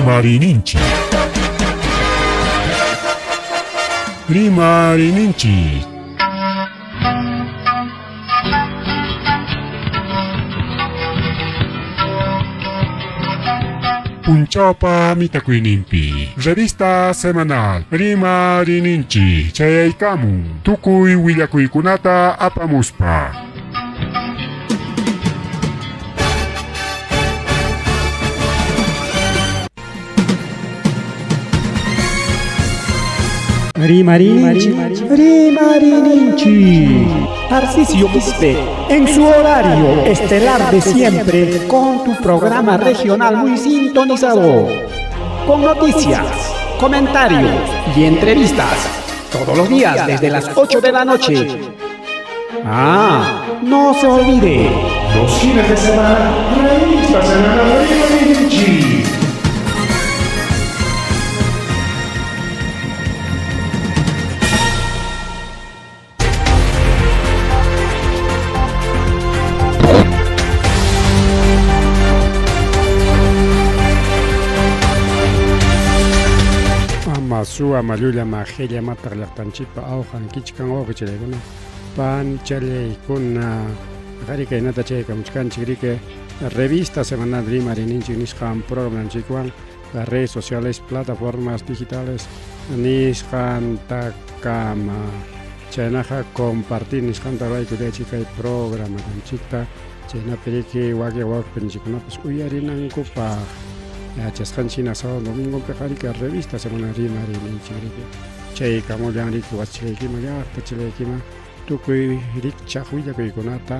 Rimariyninchik. Rimariyninchik. Punchawpa mitakuyninpi revista semanal Rimariyninchik chayaykamun tukuy willakuykunata apamuspa. Rimarininchik, Rimarininchik. Tarcisio Quispe, en su horario estelar de siempre, con tu programa regional muy sintonizado. Con noticias, comentarios y entrevistas. Todos los días desde las 8 de la noche. Ah, no se olvide. Los fines de semana, revista semanal Rimarininchik. Ama suwa mallulla majilla mataq llaqtanchikpa awqan kichkan wawqichillaykuna panchallaykuna qari kaynata chaykamuchkanchik riki revista semanal rimarininchik nisqan programanchikwan las redes sociales plataformas digitales nisqantakama chaynaqa compartir nisqanta ruraykullaychik kay programakanchikta chaynapi riki wakin wawqipinchikkunapas uyarinankupaq yachasqanchik hina sábado domingopiqa riki revista semanal rimarininchik riki chaykamullan riki wasichillaykiman llaqtachillaykiman tukuy rikchaq willakuykunata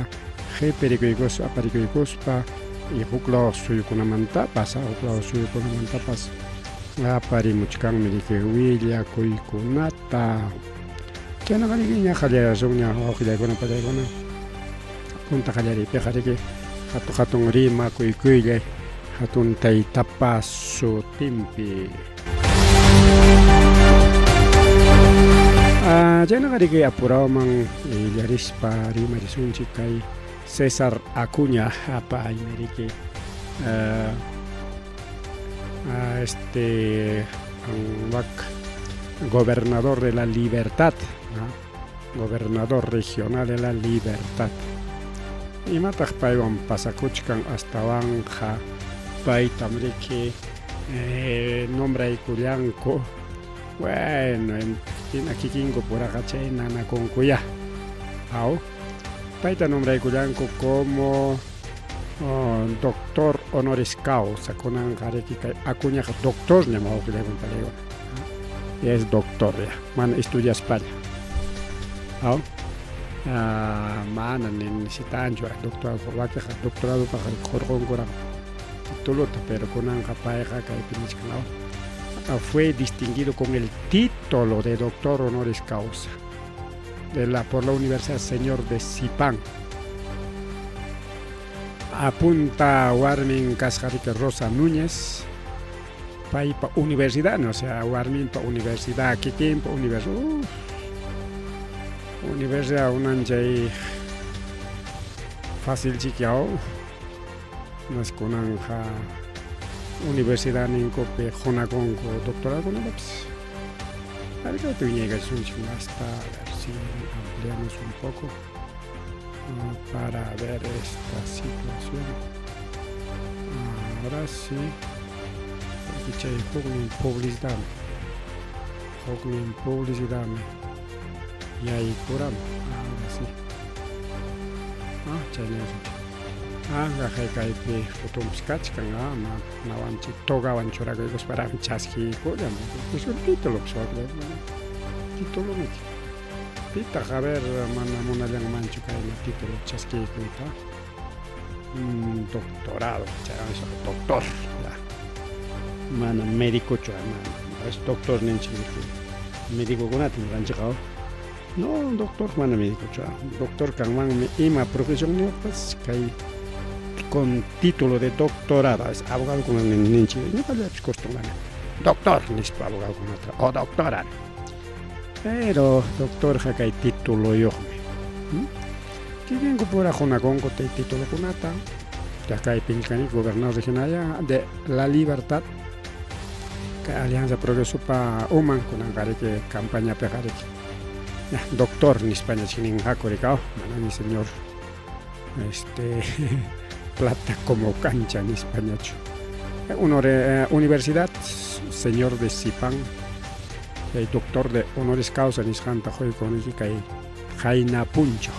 qipirikuykuspa aparikuykuspa y huklaw suyukunamantapas huklaw suyukunamantapas aparimuchkanmi riki willakuykunata chaynaqa riki ña qallarisunña wawqillaykuna pallaykuna punta qallariypiqa riki hatu hatun rimakuykullay hatun taytapa sutinpi. Chaynaqa riki apurawman illarispa rimarisunchik kay César Acuña paymi riki este wak gobernador de la libertad gobernador regional de la libertad imataq paywan pasakuchkan astawanqa paytam riki nombraykullanku bueno hina kikinku puraqa chay nanakunkuyá aw payta nombraykullanku como doctor honoris causa kunanqa riki kay Acuñaqa doctorñam wawqillaywan paywan ya es doctor ya mana estudiaspalla aw mana ni necesitanchu doctorado wakinqa doctoradopaq hurqunkuraq titulota pero kunanqa payqa kaypi nichkan fue distinguido con el título de doctor honoris causa de la por la Universidad Señor de Sipán apunta warmin kasqa riki Rosa Núñez paypa universidad o sea warminpa universidad kikinpa universidad universidad unanchay fácil chiki aw Mas kunanqa universidadninkupi qunakunku doctoradokunatapas. Kayta wiñaykachisunchik hasta a ver si ampliamos un poco para ver esta situación. Ahora sí, chay huknin publicidadmi, huknin publicidadmi yaykuramun. Ahora sí. Ah, chaynasunchik. Ah, kaypi fotonpis kachkan, ah, nawanchik togawan churakuykusparaqmi chaskiykullan. Es un título, pues, título pitaq a ver mana munallanmanchu kayna título chaskiykuyta. Doctorado, doctor, ya. Mana médicochu, mana, es doctor ninchik médicokunata ñuqanchikqa. No, doctor mana médicochu. Doctor kanmanmi ima profesionniyuqpas kay con título de doctorado, es abogado ninchik ñuqallapis costumbrani doctor nispa abogadokunata o doctora. Pero doctorqa kay tituloyuqmi. Kikinku pura qunakunku chay titulokunata. Kaypi kani gobernador regional de La Libertad. Kay Alianza Progresopa uman kunanqa riki campañapiqa riki doctor nispaña ninqaku riki mana ni señor este plata como cancha nispañachu. Honore, Universidad Señor de Sipán, chay doctor de honoris causa nisqanta quykun riki kay Qayna punchaw.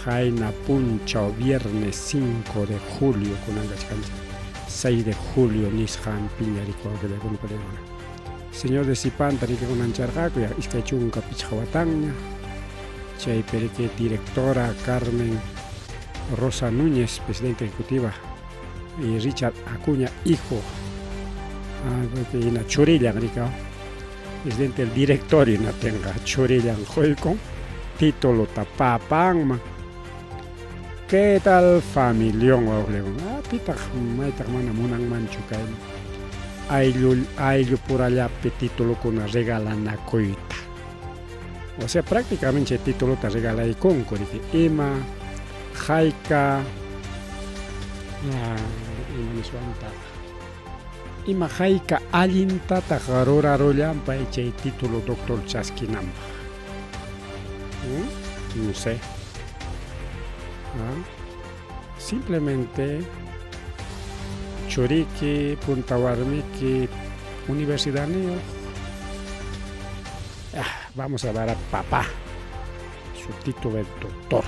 Qayna punchaw viernes 5 de julio kunan kachkanchik 6 de julio nisqanpiña riki wawqillakuna panikuna. Señor de Sipanta riki unancharqaku ya 25 watanña. Chaypi riki directora Carmen Rosa Núñez, presidenta ejecutiva, y Richard Acuña, hijo, hina churillan riki presidente del directorio hinatinqa churillan quykun titulota papanman. ¿Qué tal familión wawqillakuna? Pitaq maytaq mana munanmanchu kayman ayllu ayllupurallapi titulokuna regalanakuyta. O sea, prácticamente chay titulota regalaykunku riki ima hayka ima niswantaq ima hayka allintataq rurarullanpa chay título doctor chaskinanpaq. No sé. Simplemente churiki, punta warmiki, universidadniyuq. Vamos a dar a papá su título de doctor.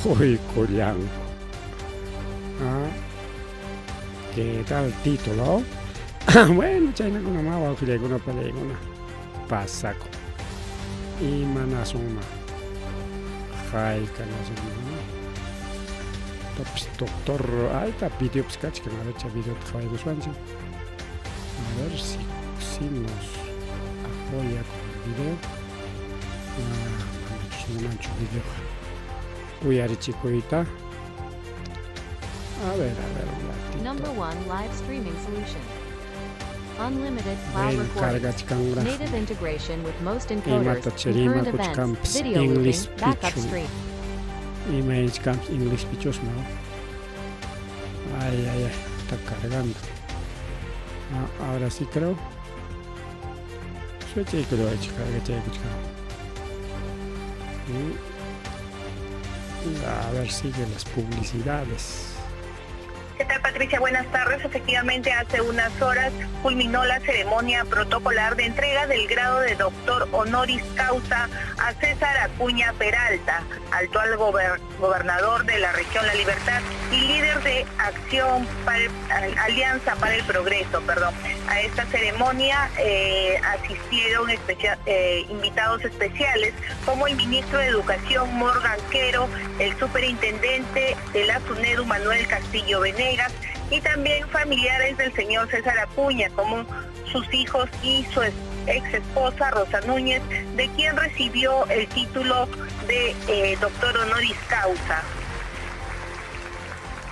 Quykullanku. ¿Qué tal título? Bueno, chaynakunamá wawqillaykuna panillaykuna pasakun. Imanasunman? Hayka nasunman? Tapis doctor, ahí está videopas kachkan, a ver chay videota qhawaykuspanchik. A ver si nos apoya con el video. Manachus munanchu videoqa uyarichikuyta. A ver, un ratito. Number one live streaming solution. Unlimited cloud Bueno, recording. cargachkanraqmi. Native integration with most encoders, Imata concurrent events, rimakuchkanpas video looping, English backup pichu. stream. Ima nichkanpas English pichusma. Ay, ay, ay, está cargando. Ahora sí creo. Cargachaykuchkan. A ver, sigue las publicidades. ¿Qué tal, Patricia? Buenas tardes. Efectivamente, hace unas horas culminó la ceremonia protocolar de entrega del grado de doctor honoris causa a César Acuña Peralta, actual gobernador de la región La Libertad y líder de Acción para el, Alianza para el Progreso, perdón. A esta ceremonia asistieron invitados especiales como el ministro de Educación Morgan Quero, el superintendente de la SUNEDU Manuel Castillo Venegas y también familiares del señor César Acuña, como sus hijos y su ex esposa Rosa Núñez, de quien recibió el título de doctor honoris causa.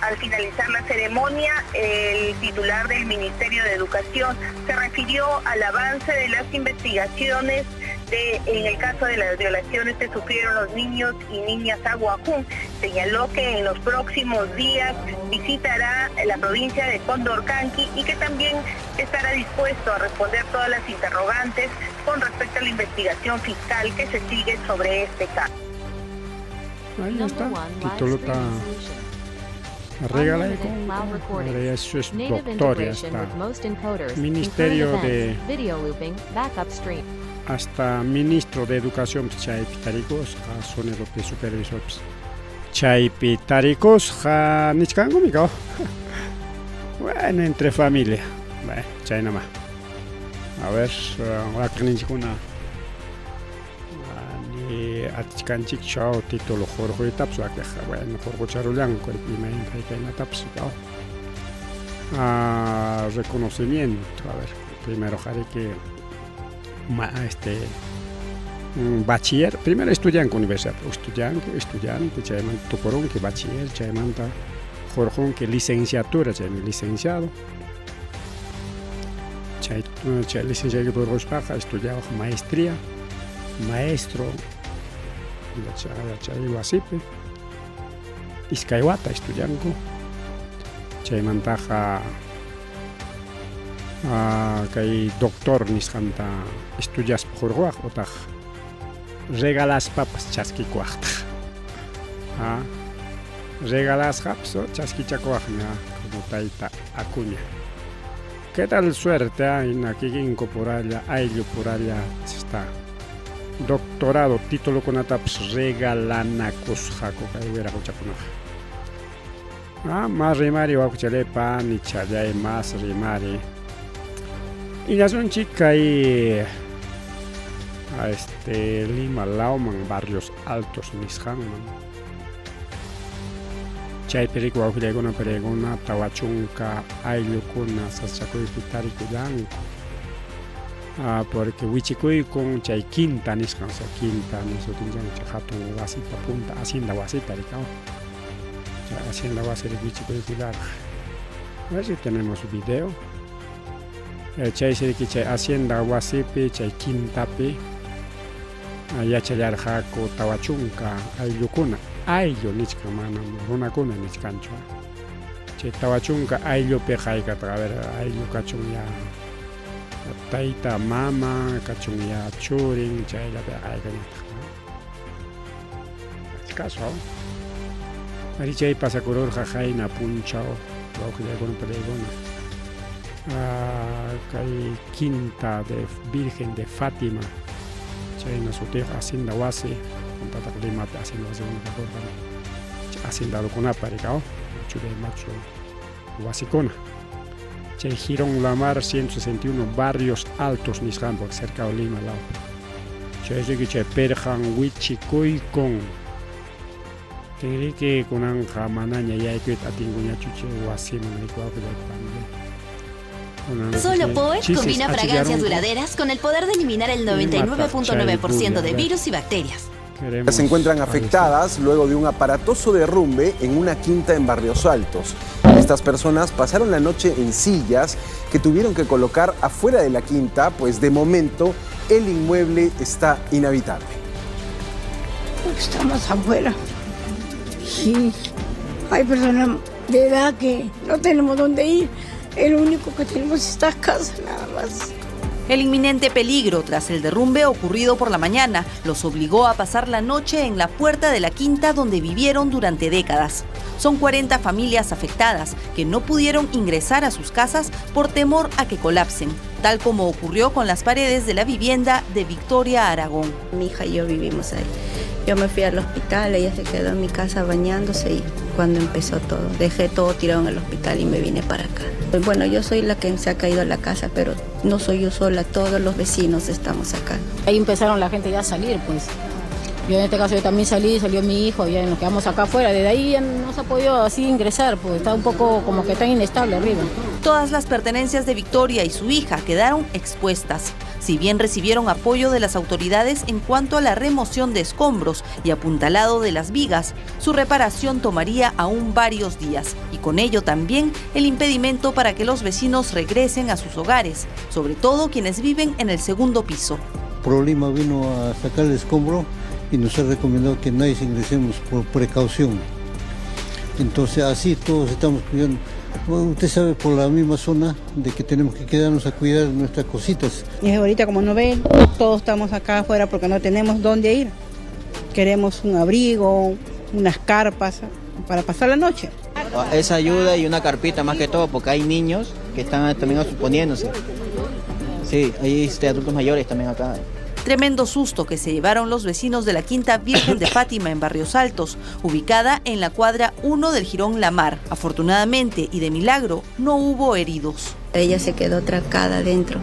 Al finalizar la ceremonia, el titular del Ministerio de Educación se refirió al avance de las investigaciones en el caso de las violaciones que sufrieron los niños y niñas Awajún. Señaló que en los próximos días visitará la provincia de Condorcanqui y que también estará dispuesto a responder todas las interrogantes con respecto a la investigación fiscal que se sigue sobre este caso. Ahí está, título está regala con ahora ya eso es doctor, ya está. Ministerio de hasta ministro de Educación chaypi tarikusqa, SUNEDUpi supervisorpis chaypi tarikusqa nichkankumi kaw. Bueno, entre familia. Bueno, chaynama. A ver, wakiqninchikkuna ni atichkanchikchu título hurquytapas wakiqqa, bueno, hurqucharullanku imayna kaykunatapas kaw. Reconocimiento, a ver, primero qariki bachiller, primero estudianku universidad, estudianku, estudiante, chaymanta tukurunki bachiller, chaymanta hurqunki licenciatura, chaymi licenciado. Chay licenciatura hurquspaqa estudiawaq maestría, maestro, chay wasipi, iskay wata estudianku, chaymantaqa Kay doctor nisqanta estudiaspa hurquwaq utaq regalaspapas chaskikuwaqtaq. Regalasqapas chaskichakuwaqmi como tayta Acuña. ¿Qué tal suerte? Hina kikinku puralla, ayllu puralla está doctorado titulokunatapas regalanakusqaku kay wiraquchakunaqa. Ah, mas rimari wawqichalay panichalay mas rimari. Illasunchik kay este Lima lawman Barrios Altos nisqanman. Chaypi riki wawqillaykuna pariykuna 40 ayllukuna sasachakuypi tarikullanku. Ah, porque wichikuykun chay quinta nisqan, o sea, quinta nisutinchik chay hatun wasita punta hacienda wasita rikaw. Chay hacienda wasi wichikuykullarqa. A ver si tenemos video. Chaysi riki chay hacienda wasipi, chay quintapi yachallarqaku 40 ayllukuna, ayllu nichkan manam runakuna nichkanchu. Chay 40 ayllupiqa haykataq, a ver, ayllu kachun ya tayta mama, kachun ya churin, chayllapiqa haykañataq. Achkaso. Ari chay pasakururqa qayna punchaw, wawqillaykuna pariykuna. Kay Quinta de Virgen de Fátima, chayna sutiyuq hacienda wasi, puntataq Limapi hacienda wasikuna kakurqan, chay hacendadokunapa rikaw, machu de machu wasikuna. Chay Jirón Lamar 161 Barrios Altos nisqanpi, cerca de Lima lawpi. Chay riki chay pirqan wichikuykun. Tinriki kunanqa manaña yaykuyta atinkuñachu chay wasiman riki wawqillayta panillay. Solo Poe combina fragancias duraderas con el poder de eliminar el 99.9% de virus y bacterias. Se encuentran afectadas luego de un aparatoso derrumbe en una quinta en Barrios Altos. Estas personas pasaron la noche en sillas que tuvieron que colocar afuera de la quinta, pues de momento el inmueble está inhabitable. Estamos afuera. Sí, hay personas de edad que no tenemos dónde ir. El único que tenemos es esta casa, nada más. El inminente peligro tras el derrumbe ocurrido por la mañana los obligó a pasar la noche en la puerta de la quinta donde vivieron durante décadas. Son 40 familias afectadas que no pudieron ingresar a sus casas por temor a que colapsen, tal como ocurrió con las paredes de la vivienda de Victoria Aragón. Mi hija y yo vivimos ahí. Yo me fui al hospital, ella se quedó en mi casa bañándose y cuando empezó todo, dejé todo tirado en el hospital y me vine para acá. Bueno, yo soy la que se ha caído a la casa, pero no soy yo sola, todos los vecinos estamos acá. Ahí empezaron la gente ya a salir, pues. Yo en este caso yo también salí, salió mi hijo, ya nos quedamos acá afuera. Desde ahí ya no se ha podido así ingresar, pues está un poco como que está inestable arriba. Todas las pertenencias de Victoria y su hija quedaron expuestas. Si bien recibieron apoyo de las autoridades en cuanto a la remoción de escombros y apuntalado de las vigas, su reparación tomaría aún varios días y con ello también el impedimento para que los vecinos regresen a sus hogares, sobre todo quienes viven en el segundo piso. Prolima vino a sacar el escombro y nos ha recomendado que nadie se ingresemos por precaución. Entonces así todos estamos cuidando. Bueno, usted sabe por la misma zona de que tenemos que quedarnos a cuidar nuestras cositas. Y ahorita como no ven, todos estamos acá afuera porque no tenemos dónde ir. Queremos un abrigo, unas carpas para pasar la noche. Esa ayuda y una carpita más que todo, porque hay niños que están también suponiéndose. Sí, hay adultos mayores también acá. Tremendo susto que se llevaron los vecinos de la Quinta Virgen de Fátima en Barrios Altos, ubicada en la cuadra 1 del Jirón Lamar. Afortunadamente y de milagro, no hubo heridos. Ella se quedó trancada adentro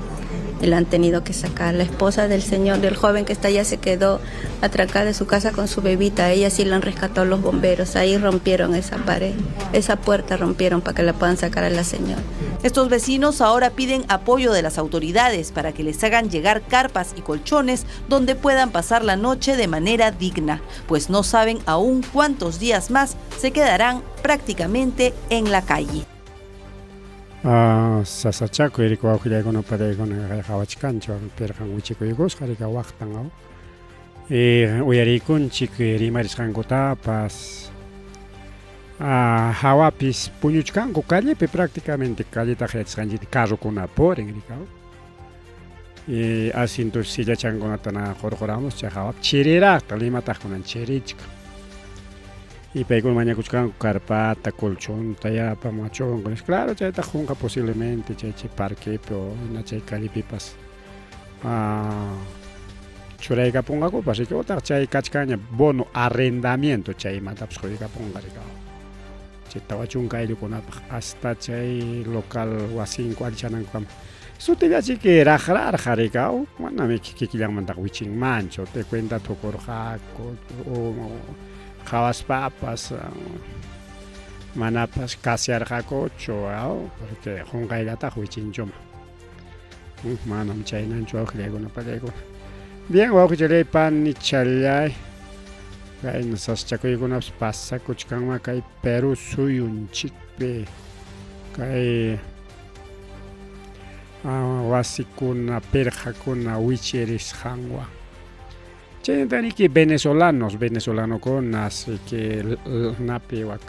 y la han tenido que sacar. La esposa del señor, del joven que está allá, se quedó atracada en su casa con su bebita. Ella sí la han rescatado los bomberos. Ahí rompieron esa pared, esa puerta rompieron para que la puedan sacar a la señora. Estos vecinos ahora piden apoyo de las autoridades para que les hagan llegar carpas y colchones donde puedan pasar la noche de manera digna, pues no saben aún cuántos días más se quedarán prácticamente en la calle. Sasachakuy riki wawqillaykuna pariykuna qhawachkanchik pirqan wichikuykusqa riki waqtan aw. Uyariykunchik rimarisqankutapas. Hawapis puñuchkanku callepi prácticamente calletaqa yachasqanchikta carrokuna purin rikaw. Y asiento sillachankunata na qurquramos chay hawapi chiriraqta Limataq kunan chirichkan. Y paykuna mañakuchkanku carpata, colchonta ya apamuwachunku nispa. Claro chayta qunqa posiblemente chay chay parquepi o hina chay callepipas churaykapunqakupas riki utaq chay kachkanña bono arrendamiento chaymatapas quykapunqa riki chay 40 ayllukunapaq hasta chay local wasinku allichanankukama sutillachiki raqrarqa riki manami kikillanmantaqa wichinmanchu te cuenta tukurqaku qhawaspapas manapas kasyarqakuchu porque qunqayllataq wichinchuma. Manam chaynanchu wawqillaykuna pallaykuna. Bien wawqichallay panichallay. Kayna sasachakuykunapas pasakuchkanma kay Perú suyunchikpi. Kay wasikuna pirqakuna wichirisqanwan. Chaynata niki venezolanos, venezolanokunas que napi wak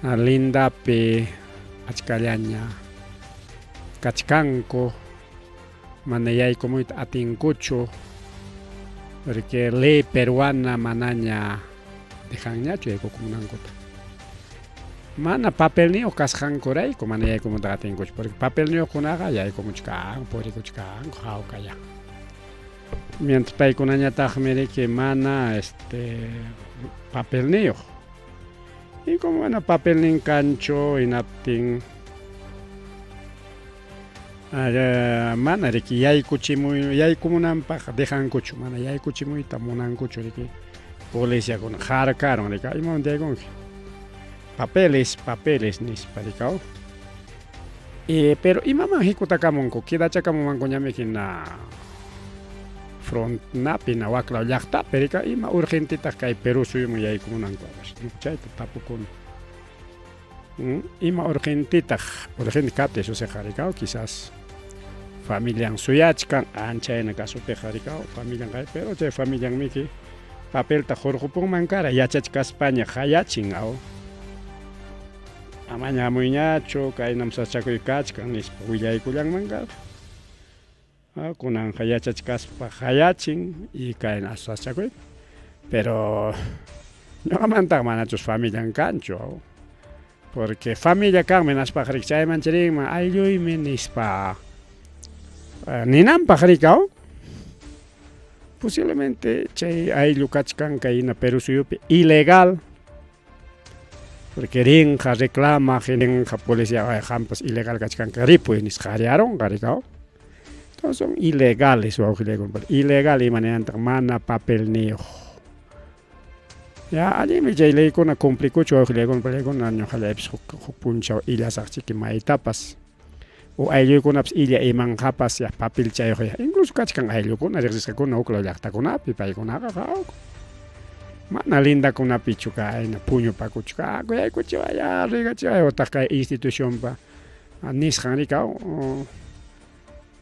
lindapi achkallaña kachkanku mana yaykumuyta atinkuchu porque ley peruana manaña dejanñachu yaykukumunankuta. Mana papelniyuq kasqankurayku mana yaykumuyta atinkuchu porque papelniyuqkunaqa yaykumuchkanku purikuchkanku hawkalla. Mientras paykunañataqmi riki mana este papelniyuq. Y como mana papelnin kanchu hinaptin mana riki yaykuchimuy yaykumunanpaq dejankuchu mana yaykuchimuyta munankuchu riki policiakuna harkarun riki imamanta yaykunki papeles papeles nispa riki Y, pero imaman hikutakamunku quedachakamunmankuñami hina frontnapi na waklaw llaqtapi rika ima urgentetaq kay Perú suyuman yaykumunanku a ver chayta tapukuni ima urgentetaq urgente kaptin eso siqa rikaw quizás familian suyachkan anchayna casopiqa rikaw familian pero chay familianmiki papelta hurqupunman kara yachachkaspaña qayachin aw Amaña hamuyñachu, kaynam sachakuy kachkan nispa willaykullanman karqa. Kunanqa yachachkaspa qayachin y kayna sachakuy. Pero ñuqamantaqa manachus familian kanchu, porque familia kanmi naspaq riki chayman chirinman aylluymi nispa ninanpaq riki posiblemente chay ayllu kachkan kayna Perú suyupi ilegal. Porque rinqa reclamaq rinqa policía ay qampas ilegal kachkanki ripuy nisqa qariarunqa rikaw. Entonces son ilegales wawqillaykuna ilegal ima ninantaq mana papelniyuq. Ya allinmi chay leykuna cumplikuchu wawqillaykuna pallaykuna ñuqallaypis huk huk punchaw illasaqchiki maytapas o aylluykunapas illa imanqapas ya papelchayuq ya incluso kachkan ayllukuna riqsisqakuna huklaw llaqtakunapi paykunaqa hawka mana lindakunapichu kayna puñupakuchkanku yaykuchiway rigachiway utaq kay institucionpa nisqan rikaw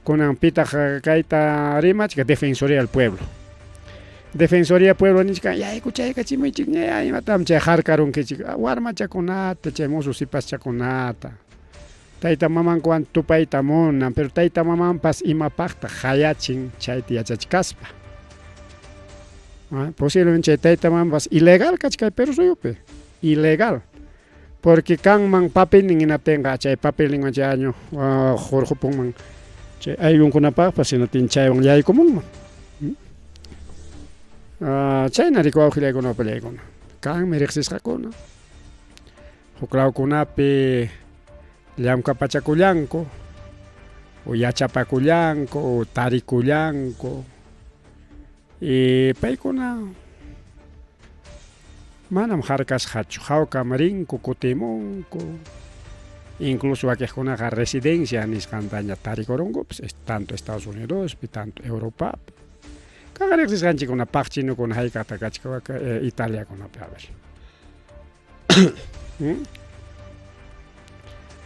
kunan pitaq kayta rimachka defensoría del pueblo defensoría pueblo nichkan yaykuchaykachimuychikña imatam chay harkarunkichik warmachakunata chay musu sipaschakunata Tayta mamankuwan tupayta munan, pero tayta mamanpas imapaqtaq qayachin chayta yachachkaspa. Posiblemente chay tayta mamanpas ilegal kachkay Perú suyupi, ilegal. Porque kanman papelnin hinaptinqa chay papelninwan chay año hurqupunman chay ayllunkunapaqpas hinaptin chaywan yaykumunman. Chayna riki wawqillaykuna papallaykuna. Kanmi riqsisqakuna. Huklawkunapi llamkapachakullanku o yachapakullanku o tarikullanku y paykuna manam harkasqachu hawkam rinku kutimunku incluso wakiqkunaqa residencia nisqantaña tarikurunkupas tanto Estados Unidospi tanto Europapi kanqa riqsisqanchikkuna paqchinukuna hayk'aqta kachka Italiakunapi a ver.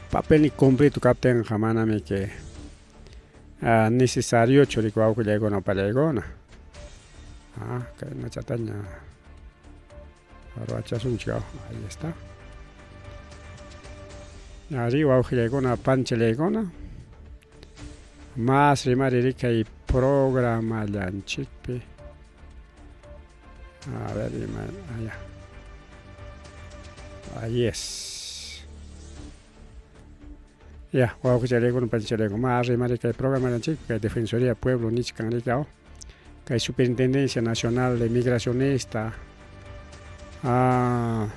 Papelni completo kaptinqa manami que necesariochu riki wawqillaykuna upallaykuna. Kaynachataña ruwachasunchik, ahí está. Arí, wawqillaykuna, panchillaykuna, mas rimari kay programallanchikpi. A ver, ima, allá. Ahí es. Ya, wawqichalaykuna, panchichalaykuna, mas rimari kay programallanchikpi, kay Defensoría Pueblo nichkan rikaw, kay Superintendencia Nacional de Migracionesta, ah,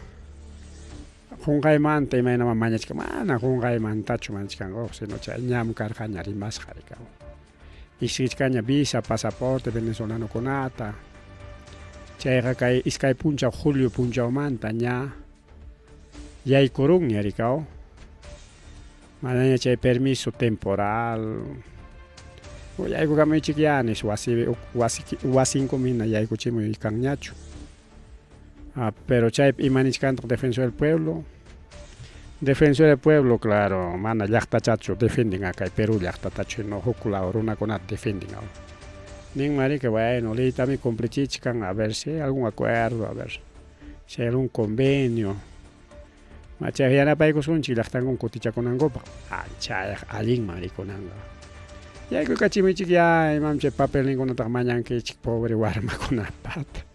Qunqaymanta imaynaman mañachkan, mana qunqaymantachu mañachkanku, sino chay ñam karqaña rimasqa rikaw. Iskichkaña visa, pasaporte venezolanokunata. Chayqa kay iskay punchaw julio punchawmanta ña yaykurunña rikaw. Manaña chay permiso temporal yaykukamuychik ya nis wasi wasi wasinkum hina yaykuchimuy kanñachu. Ah, pero chaypi ima nichkantaq Defensor del Pueblo? Defensor del Pueblo, claro, mana llaqtachachu defendin kay Perú llaqtatachu, no huk law runakunata defendin. Nin que bueno, leytami cumplichichkan, a ver si hay algún acuerdo, a ver si hay algún convenio. Chay yanapaykusunchik llaqtankun kutichakunankupaq. Chay allinman rikunanqa. Yaykuykachimuchik ya, imam chay papelninkunataq mañankichik pobre warmakunapata.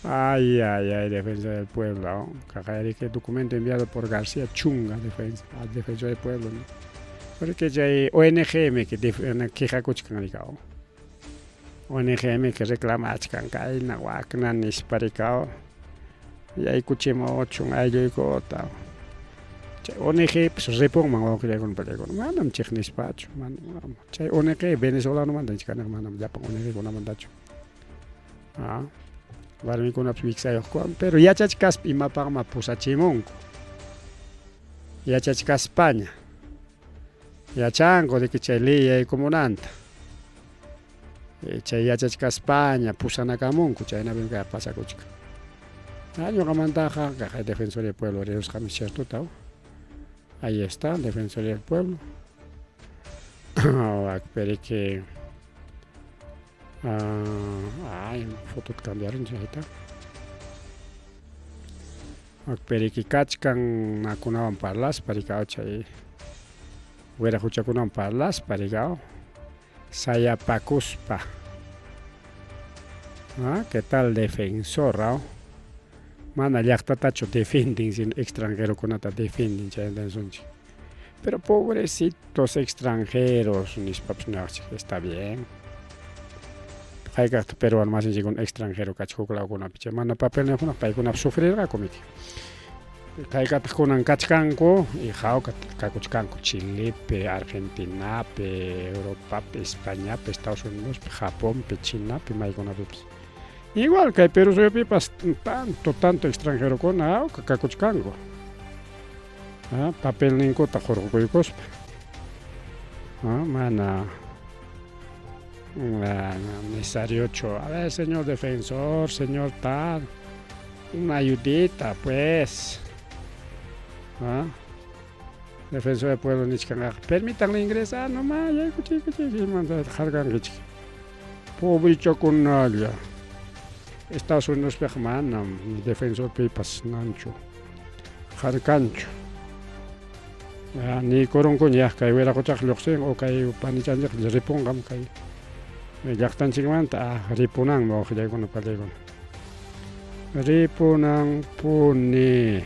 Ay, ay, ay, Defensa del Pueblo. Que documento enviado por García Chunga, defensa, al Defensor del Pueblo, ¿no? Porque chay ONGM que quejakuchkan rikaw. ONGM que reclamachkan kayna wakna nispa rikaw. Yaykuchimuchun aylluykota. Chay ONG pues ripunman wawqillaykuna pachaykuna. Manam chiqnispachu, manam. Chay ONG venezolanomanta nichkanaq manam llapan ONG kunamantachu. Ah. Warmikunapas wiksayuqkuwan, pero yachachkaspa imapaqma pusachimunku. Yachachkaspaña. Yachanku de que chay ley yaykumunanta. Chay yachachkaspaña pusanakamunku, chaynapim kay pasakuchkan. Ñuqamantaqa kay Defensoría del Pueblo rirusqami ciertota. Ahí está, Defensoría del Pueblo. Pero que ay, foto cambiaron ahí está. Periki kachkan nakunawan parlaspa rikaw chay wiraquchakunawan parlaspa rikaw sayapakuspa. Ah, ¿qué tal defensor? Ah? Mana llaqtatachu defendin, sino extranjerokunata defendin chayta. Pero pobrecitos extranjeros, nispapas niwaqchik, está bien. Hayk'aqtaq peruano masinchikkuna extranjero kachka huk lawkunapi chay mana papelniyuqkuna paykunapas sufrirqaku miki. Hayk'ataq kunan kachkanku y hawka kakuchkanku Chilepi, Argentinapi, Europapi, Españapi, Estados Unidospi, Japonpi, Chinapi, maykunapipas. Igual kay Perú suyupipas tanto, tanto extranjerokuna hawka kakuchkanku. Ah, papelninkuta hurqukuykuspa. Ah, mana necesariochu. A ver, señor defensor, señor tal, una ayudita, pues. ¿Ah? Defensor del pueblo nichkanqa, permítanle ingresar nomás, harkankichik. Pobrichakunalla. Estados Unidos manam ni defensor pipas nanchu. Harkanchu. Niykurunkuña kay wiraquchaq lluqsin o kay panichanchik ripunqam kay llaqtanchikmanta ah, ripunanmi wawqillaykuna pachaykuna. Ripunanpuni.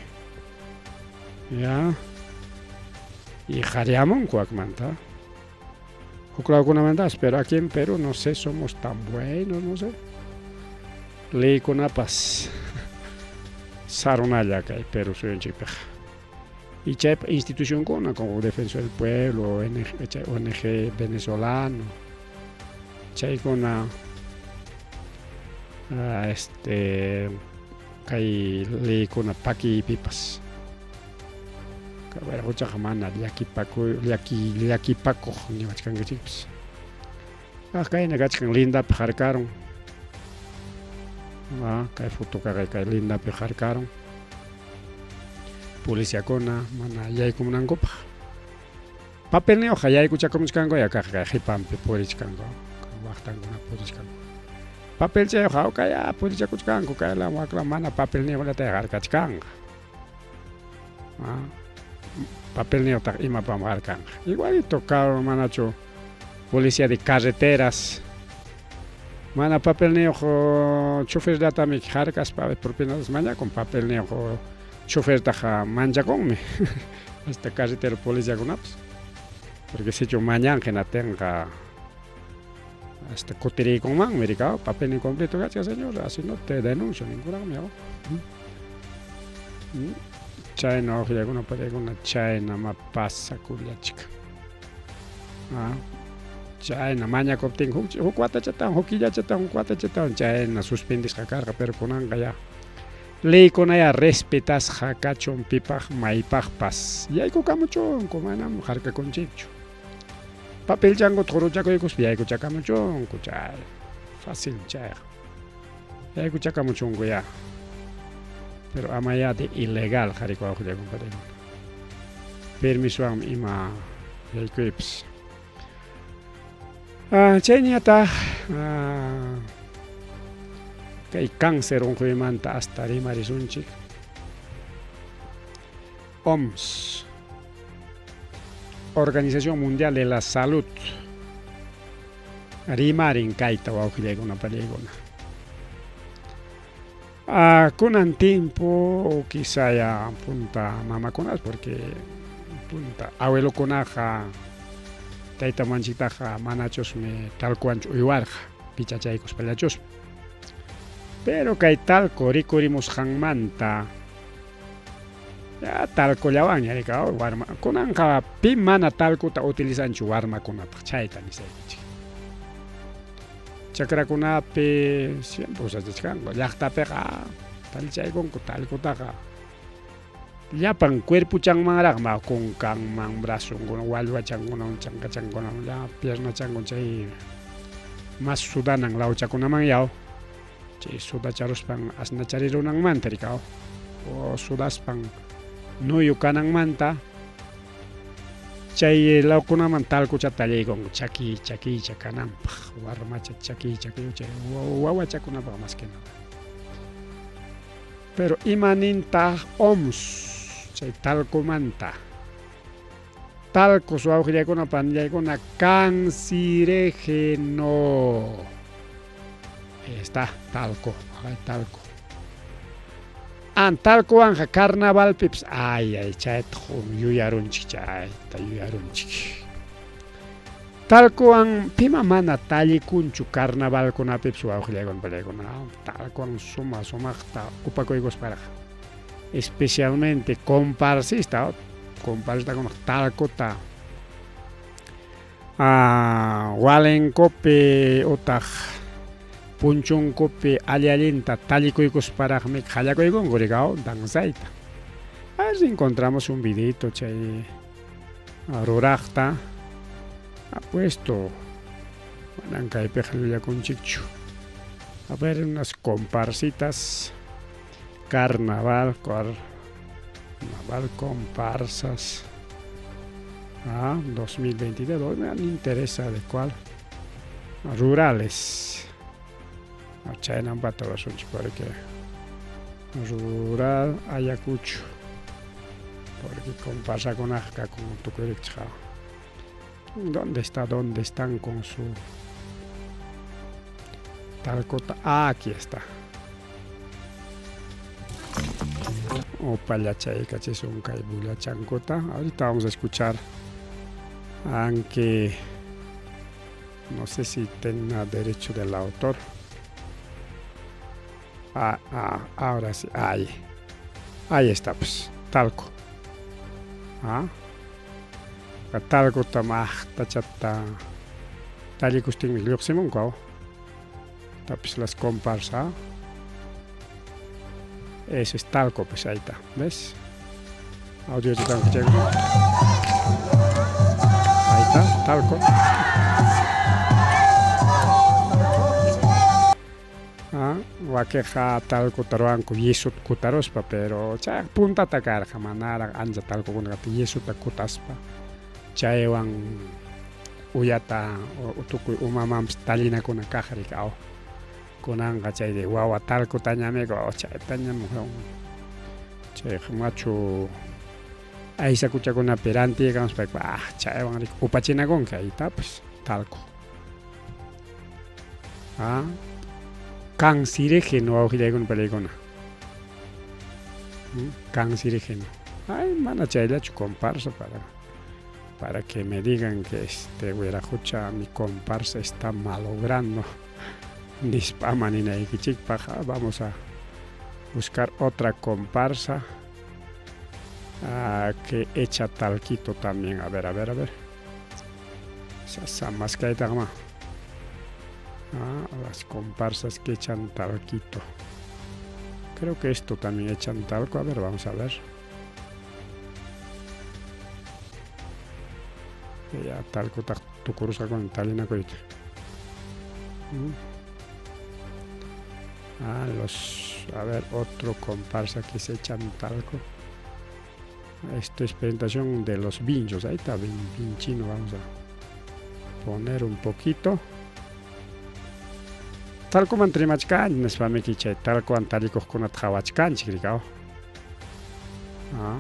Ya. Y jariamunku wakmanta. Huk lawkunamantas, pero aquí en Perú no sé, somos tan buenos, no sé. Leykunapas sarunalla kay Perú suyunchikpiqa. Y chay institucionkuna como Defensor del Pueblo, ONG, chay ONG venezolano, chaykuna kay leykuna pakiypipas. Wiraquchaqa mana llakipakuy llaki llakipakuq niwachkankichikpas. Ah, kayna kachkan lindapi harkarun. Ah, kay fotokaqa kay lindapi harkarun. Policiakuna mana yaykumunankupaq. Papelniyuqqa yaykuchakumuchkanku ya kaq kay qipanpi purichkanku, waqtankuna purichkanku. Papelchayuq hawkaya purichakuchkanku kayla wakla mana papelniyuqllata harkachkanqa. Ah. Papelniyuqtaq imapam harkanqa. Igualito carro manachu policía de carreteras mana papelniyuq choferllatami harkaspa propinatas mañakun papelniyuq chofertaqa manchakunmi hasta carretero policiakunapas porque sichu mañanqa hinaptinqa hasta kutiriykunmanmi rika papelnin completo kachkan señor así no te denuncio ninkuraqmi aw chayna wawqillakuna panikuna chaynamá pasakullachkan chayna mañakuptin huk watachatawan huk killachatawan huk watachatawan chayna suspendisqa karqa pero kunanqa ya leykunaya respetasqa kachun pipaq maypaqpas yaykukamuchunku manam harkakunchikchu papelchankuta quruchakuykuspa yaykuchakamuchunku chay fácil chayqa yaykuchakamuchunku ya pero ama ya de ilegal qhari wawqillakuna panikuna permisowanmi ima yaykuypas chayñataq kay cáncer unquymanta hasta rimarisunchik OMS Organización Mundial de la Salud rimarin kayta wawqillaykuna pallaykuna kunan tiempo quizá ya punta mamakunas porque punta abuelokunaqa tayta mamanchiktaqa manachusmi talkuwanchu uywarqa pichachaykuspallachusmi pero kay talco rikurimusqanmanta ya talcollawanña rika warma kunanqa pi mana talcota utilizanchu warmakunapaq chayta nisaykichik chakrakunapi siempre usachachkanku llaqtapiqa tallichaykunku talcotaqa llapan cuerpochanmanraqmi kunkanman brazonkuna wallwachankunawan chankachankunawan llapa piernachankuna chay mas sudanan lawchakunaman yaw chay sudacharuspan asnacharirunanmanta rikaw o sudaspan nuyu kananmanta chay lawkunaman talcochata tallaykunku chaki chakiycha kananpaq warmacha chaki chaki chay wawachakunapaq más que nada pero ima nintaq OMS chay talcomanta talcos wawqillaykuna panillaykuna cancerígeno está talco ay talco an talcowanqa carnavalpipas ay ay chayta yuyarunchik chayta yuyarunchik talcowan pima mana tallikunchu carnavalkunapipas wawqillaykuna panillaykuna talcowan suma sumaqta upakuykusparaq especialmente comparsista comparsistakuna talcota walenkupi utaq punchunkupi alli allinta tallikuykusparaqmi qallakuykunku rikaw danzayta a ver si encontramos un videito chay ruraqta apuesto manan kaypiqa llullakunchikchu a ver unas comparsitas carnaval carnaval comparsas 2022 me interesa de cuál rurales chaynampata rurasunchik porque rural Ayacucho porque comparsakunaqa kakun tukuy rikchaq ¿Dónde está? ¿Dónde están con su talcota? Ah, aquí está. Upallachaykachisun kay bullachankuta. Ahorita vamos a escuchar, aunque no sé si tenga derecho del autor. Ah, ah, ahora sí, ahí. Ahí está, pues, talco. Ah. Talcota maqtachata tallikustinmi lluqsimunku aw. Tapis las comparsa. Eso es talco, pues ahí está. ¿Ves? Audio Ahí está, talco. Wakiqa talcota ruwanku yesuta kutaruspa, pero chay puntata karqa manaraq ancha talcokuna kaptin yesuta kutaspa chaywan uyata tukuy umamanpas tallinakuna kaq riki aw kunanqa chay de wawa talcotañamiku chaytañam chayqa machu. Aysakuchakunapi rantiykamuspa ah chaywan riki upachinakunki aytapas talco. Ah, cancerígeno wawqillaykuna palaykuna. Cancerígeno. Ay, mana chayllachu comparsa para para que me digan que este wiraqucha mi comparsa está malogrando. Nispa ama ninaykichikpaq vamos a buscar otra comparsa ah, que echa talquito también. A ver, a ver, a ver. Sasa maskaytaqma. Ah, las comparsas que echan talquito. Creo que esto también echan talco. A ver, vamos a ver. Ya talcotaq tukurusqakuna talinakuyta. Ah, los, a ver, otro comparsa que se echan talco. Esto es presentación de los vinchos. Ahí está, vinchino. Vamos a poner un poquito. Talcoman rimachkanchik nispamiki chay talcowan tallikuqkunata qhawachkanchik rikaw. Ah.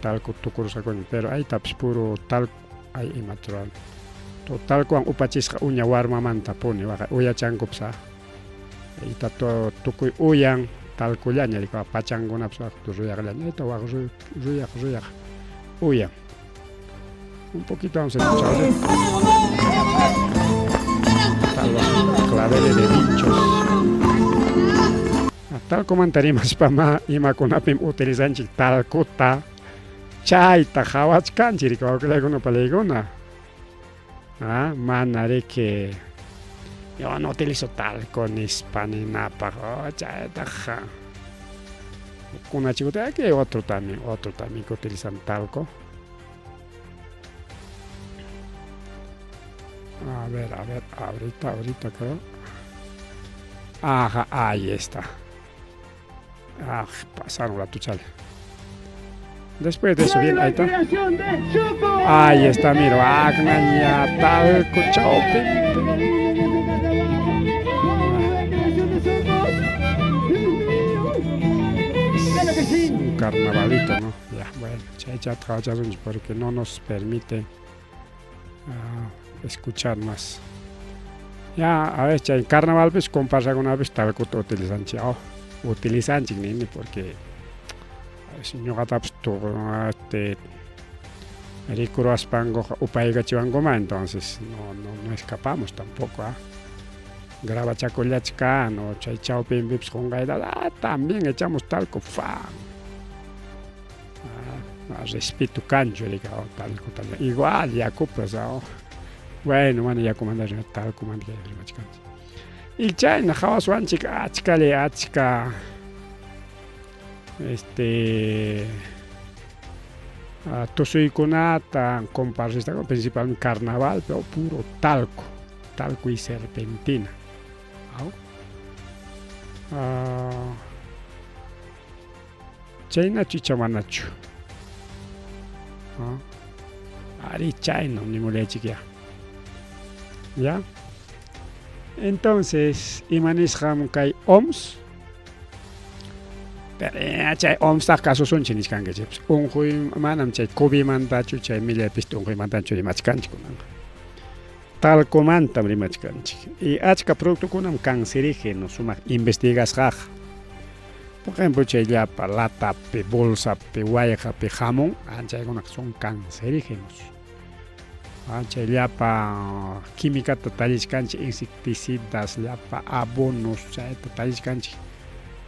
Talco tukurusqakuña, pero aytapas puro talco ay imata ruwan. Talcowan upachisqa uña warmamantapuni waqa uyachankupas ah. Ayta tukuy uyan talcollaña rikaw pachankunapas waq ruyaqllaña ayta waq ruyaq ruyaq uyan. Un poquito vamos a escuchar. Están los claveles de bichos. Talcomanta rimaspa ma imakunapim utilizanchik talcota chayta qhawachkanchik riki wawqillaykuna palaykuna. Ah, mana riki yo no utilizo talco nispa ninapaq oh, chaytaqa kunachikuta aquí hay otro también, otro también que utilizan talco. A ver, a ver, ahorita, ahorita creo. Ajá, ahí está. Ah, pasaron la tuchale. Después de eso, bien, ahí está. Ahí está, miro. Agnaña, talco, chaupi. Un carnavalito, ¿no? Ya, bueno, porque no nos permite escuchar más. Ya, a ver, chay carnaval pues comparsa alguna vez talcota utilizanchik. Oh, utilizanchik nini porque ñuqatapas este rikuruwaspankuqa upaykachiwankuman entonces no, no, no escapamos tampoco, ¿ah? Grabachakullachkan o chay chawpinpipas qunqayta ah, también echamos talco, fa. Ah, respeto kanchu rika, oh, talco, talco. Igual yakupas, oh. Bueno, mana yakumanta talcomanta rimachkanchik. Y chayna qhawaswanchik achkalla achka este tusuykunata comparsista principalmente carnaval pero puro talco, talco y serpentina. Chaynachu icha manachu. Ari chaynam nimulaychik ya. ¿Ya? Entonces, ima nisqam kay OMS? Pero chay OMStaq kasusunchik nichkankichik. Unquy manam chay COVIDmantachu chay millay peste unquymantachu rimachkanchik kunanqa. Talcomantam rimachkanchik. Y achka productokunam cancerígeno sumaq investigasqaqa. Por ejemplo, chay llapa latapi, bolsapi, wayqapi hamun, chaykunaqa son cancerígenos. Chay llapa químicata tallichkanchik, insecticidas, llapa abonos, chayta tallichkanchik.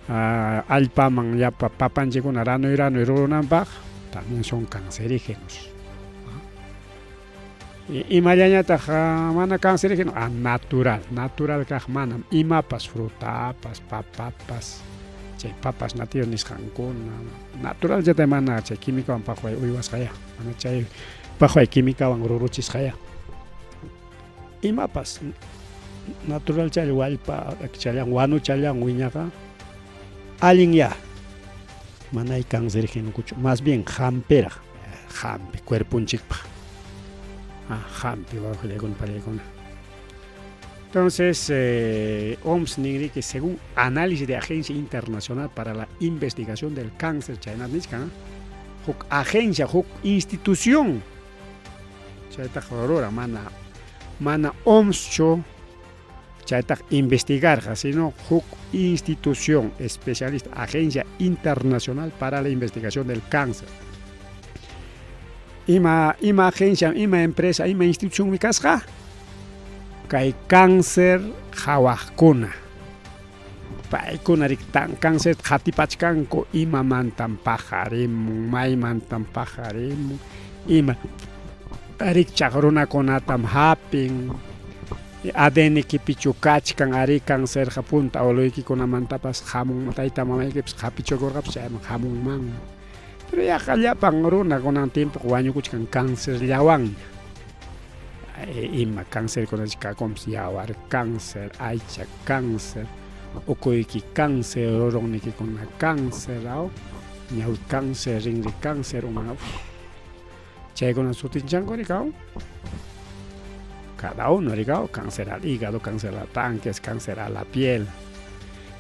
Allpaman llapa papanchikkuna ranuy ranuy rurunanpaq, también son cancerígenos. Imallañataq mana cancerígeno? Ah, natural, natural kaq manam imapas frutapas, papapas, chay papas nativas nisqankuna, natural chayta mana chay químicawan paqway uywasqaya, mana chay paqway químicawan ruruchisqaya. Imapas natural chay wallpa challan wanuchallan wiñaqa allin ya, manay cancerígenokuchu, más bien hampiraq, hampi cuerponchikpaq. Ah, hampi wawqillaykuna palaykuna. Entonces, eh, OMS ninriki, según análisis de Agencia Internacional para la Investigación del Cáncer, chaynata nichkan, huk agencia, huk institución, chaytaqa ruran, mana, mana OMSchu chaytaqa investigarqa, sino huk institución especialista, Agencia Internacional para la Investigación del Cáncer. Ima, ima agencia, ima empresa, ima institucionmi kasqa? Kay cáncer qhawaqkuna. Paykuna tan cáncer qhatipachkanku imamantan paqarimun, maymantan paqarimun, ima rikchaq runakunatam hapin, ADN kipichu kachkan, arí cancerqa punta abueloykikunamantapas hamun, tayta mamaykipas hapichukurqapas chayman hamunman. Pero yaqa llapan runa kunan tiempo wañukuchkan cancerllawanña. Ima cancerkunachi kakunpas yawar cáncer, aycha cáncer, ukuyki cáncer, rurunnikikuna cáncer, aw ñawi cáncer, rinri cáncer, uma chaykuna sutinchanku rikaw. Cada uno rikaw, cáncer al hígado, cáncer al páncreas, cáncer a la piel.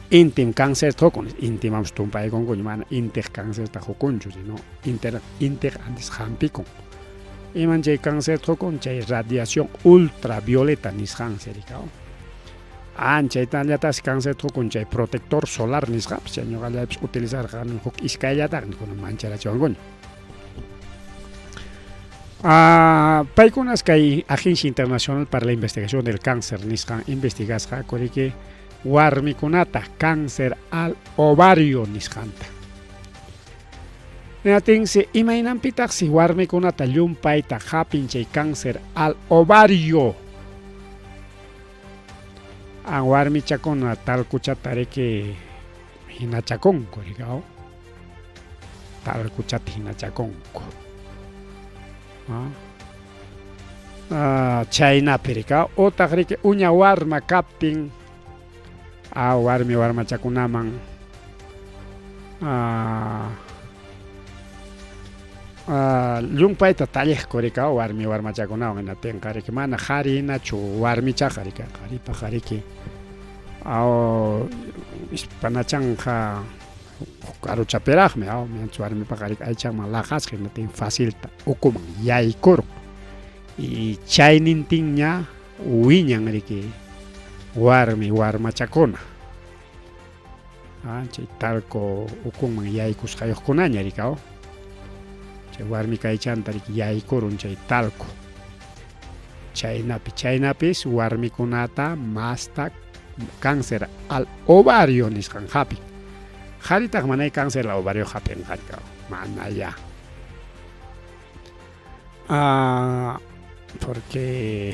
Intim cáncer tukun, intimampas tumpaykunkuña, mana intiq cancerta hukunchu, sino inter, intiq antes hampikun. Iman chay cáncer tukun, chay radiación ultravioleta nisqansi rikaw. Anchaytallatas cáncer tukun chay protector solar nisqapas, chay ñuqallaypas utilizarqani huk iskayllataqmi kunan mancharachiwankuña. Ah, paykunas kay Agencia Internacional para la Investigación del Cáncer nisqan investigasqa kuriki warmikunata cáncer al ovario nisqanta. Ninatinsi imaynanpitaqsi warmikunata llumpayta hapin chay cáncer al ovario. An warmichakuna talkuchata riki hinachakunku rikaw. Talkuchata hinachakunku. Ah, chaynapi rikaw utaq riki uña warma kaptin a warmi warmachakunaman llumpayta talliqku rikaw warmi warmachakunawan hinatinqa riki mana qhari hinachu warmichaqa riki qharipaqa riki aw ispanachanqa karuchapiraqmi aw mientras warmipaqa riki aychanman laqasqa hinatin facilta ukuman yaykurun y chaynintinña wiñan riki warmi warmachakuna. Ah, chay talco ukunman yaykusqayuqkunaña rikaw. Chay warmi kaychanta riki yaykurun chay talco. Chaynapi, chaynapis warmikunata masta cáncer al ovario nisqan hapin. Qharitaq manay cáncer al ovario hapinqa rikaw, manaya. Ah, porque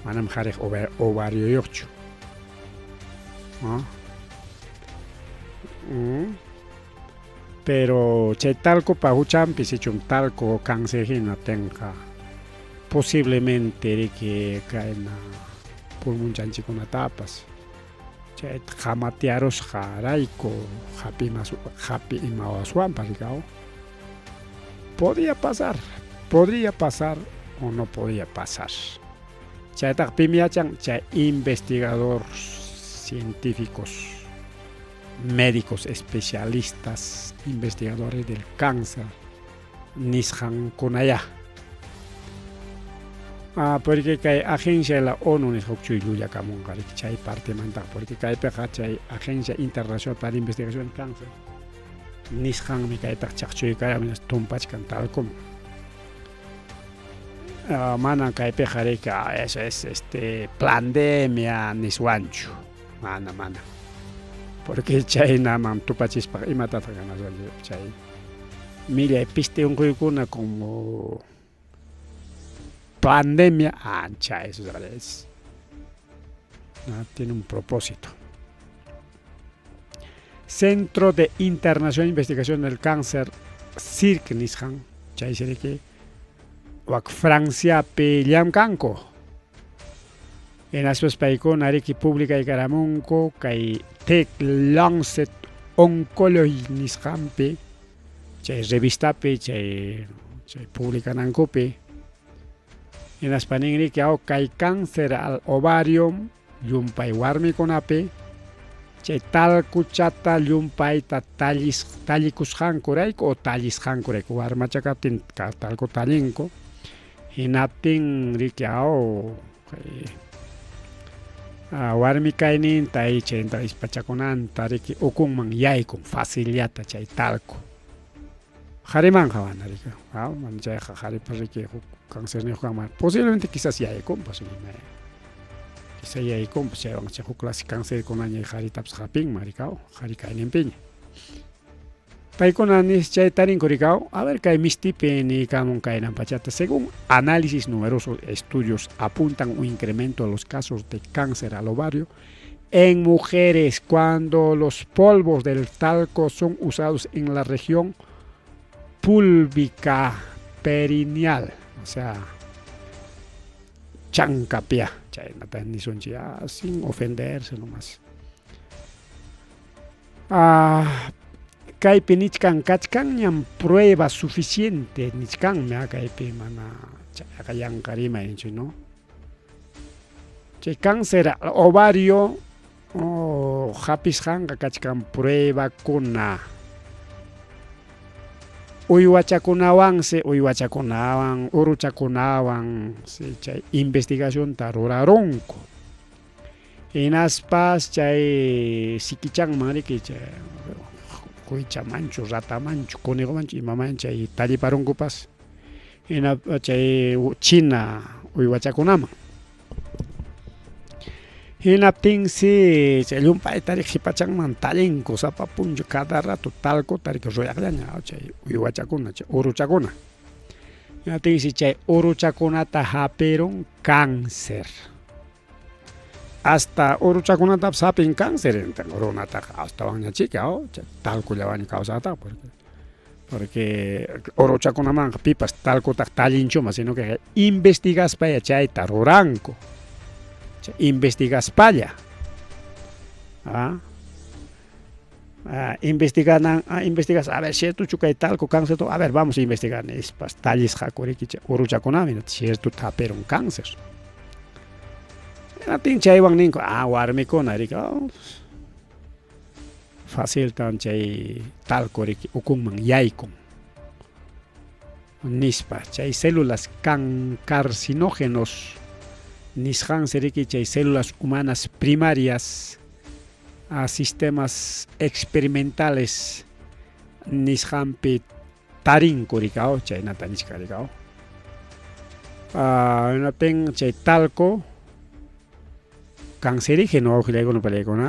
manam qhariq ovarioyuqchu. ¿No? Pero chay talcopa huchanpi sichum talco cáncer hina tinqa posiblemente riki kayna pulmonchanchikkunatapas chayta qamatiarusqarayku hapimas hapi imawaswanpas rikaw. Podría pasar, podría pasar o no podía pasar. Chaytaqa pim yachan chay investigador científicos, médicos especialistas, investigadores del cáncer nisqankunayá. Ah, porque kay agencia de la ONU nisqa huk chuy llullakamunqa riki chay partemantaqa, porque kaypiqa chay Agencia Internacional para la Investigación del Cáncer nisqanmi kaytaqa chaqchuykaramun tumpachkan talkuman. Ah, manan kaypiqa riki eso es este pandemia niswanchu, mana mana. Porque chaynaman tupachispaqa imatataq ganaswanchik chay millay piste unquykuna como pandemia, ancha eso es. No, tiene un propósito. Centro de Internacional de Investigación del Cáncer, CIRC nisqan, chaysi riki wak Franciapi llamkanku. Hinaspas paykuna riki publicaykaramunku kay The Lancet Oncology nisqanpi, chay revistapi, chay chay publicanankupi. Hinaspa ninriki aw kay cáncer al ovario llumpay warmikunapi chay talkuchata llumpayta tallis tallikusqankurayku o tallisqankurayku warmacha kaptin talku tallinku hinaptin riki aw kay warmi kayninta chayta ispachakunanta riki ukunman yaykun facillata chay talku. Qharimanqa mana riki aw mana chayqa qharipa riki huk cancerniyuq kanman posiblemente quizás yaykunpas ima quizá yaykunpas chaywan chay huk clase cancerkunaña qharitapas hapinman riki aw qhari kayninpiña. Paykuna nis chay tarinku riki aw a ver kay mistipi niykamun kaynan pachata según análisis numerosos estudios apuntan un incremento de los casos de cáncer al ovario en mujeres cuando los polvos del talco son usados en la región púlvica perineal, o sea, chancapia, chaynata nisunchik, sin ofenderse nomás. Ah, kaypi nichkan kachkanñam prueba suficiente nichkanmi kaypi mana chayqa yanqa rimay ninchik, ¿no? Chay cáncer ovario oh, hapisqanqa kachkan pruebakuna. Uywachakunawansi, uywachakunawan, uruchakunawan si chay investigacionta rurarunku. Hinaspas chay sikichanman riki chay kuychamanchu, ratamanchu, conejomanchu, imaman chay talliparunkupas. Hina chay china uywachakunaman. Hinaptinsi chay llumpayta riki qhipachanman tallinku sapa punchu cada rato talkuta riki ruyaqllaña chay uywachakuna chay uruchakuna. Hinaptinsi chay uruchakunata hapirun cáncer. Hasta uruchakunatapas hapin cáncer runataqa astawanña chika chay talkullawanña kawsaqtaqa porque porque uruchakunamanqa pipas talkutaqa tallinchuma sino que investigaspalla chayta ruranku. Chay investigaspalla. ¿Ah? Investiganan, investigas, a ver, ciertochu kay talco cáncer, a ver, vamos a investigar, nispas tallisqaku riki chay uruchakunami, cierto hapirun cáncer. Hinaptin chaywan ninku, ah, warmikuna riki, oh, faciltan chay talco riki ukunman yaykun. Nispa, chay células can carcinógenos nisqansi riki chay células humanas primarias a sistemas experimentales nisqanpi tarinku riki aw chaynata nichkan riki aw. Hinaptin chay talco cancerígeno wawqillaykuna panillaykuna.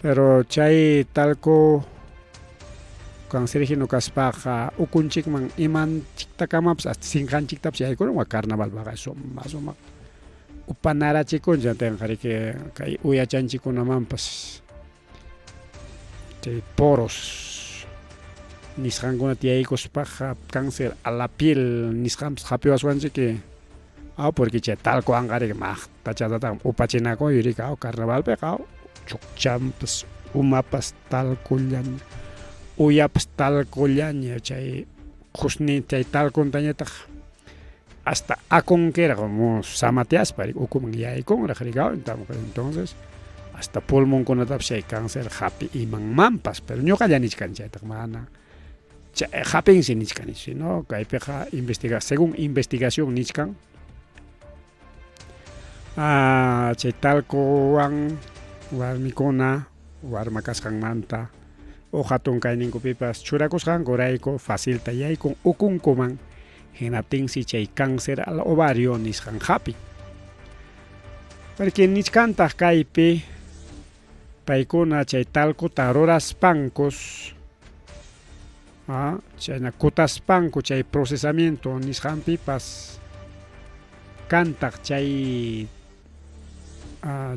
Pero chay talco cancerígeno kaspaqa ukunchikman imanchiktakamapas hasta sinqanchiktapas yaykurun wa carnavalpaqa suma sumaq upanarachikunchik tinqa riki kay uyachanchikkunamanpas chay poros nisqankunata yaykuspaqa cáncer a la piel nisqanpas hapiwaswanchik aw porque chay talcowanqa riki maqtachatataq upachinakuy riki aw carnavalpiqa aw chukchanpas umapas talcollaña uyapas talcollaña chay qusni chay talcontañataq hasta akunquiraq samateaspa ukuman yaykunraq riki aw entonces hasta pulmonkunatapas chay cáncer hapi imanmanpas pero ñuqalla nichkani chaytaqa mana chay hapinsi nichkani sino kaypiqa investiga según investigación nichkan chay talcowan warmikuna warma kasqanmanta o hatun kayninkupipas churakusqankurayku facilta yaykun ukunkuman hinaptinsi chay cáncer al ovario nisqan hapin. Porque nichkantaq kaypi paykuna chay talcota ruraspankus chayna kutaspanku chay procesamiento nisqanpipas kantaq chay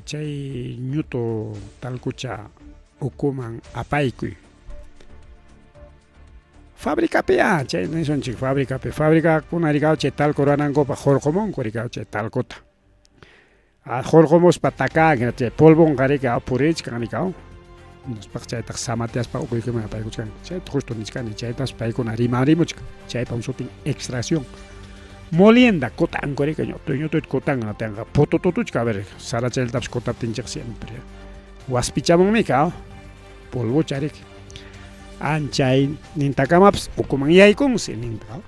chay ñutu talcucha ukuman apaykuy. Fabricapi chay nisunchik fabricapi fabricakuna rikaw chay talco ruranankupaq hurqumunku rikaw chay talcota. Hurqumuspa takan chay polvonqa riki purichkan rikaw. Hinaspaqa chaytaqa samateaspa ukuykiman apaykuchkanku. Chayta justo nichkani chaytas paykuna rimarimuchkan chaypam sutin extracción. Molienda kutanku riki ñutuy ñutuyta kutanku natinqa putututuchka a ver sarachallatapas kutaptinchik siempre waspichamunmika polvocha riki anchay nintakamapas ukuman yaykunsi ninta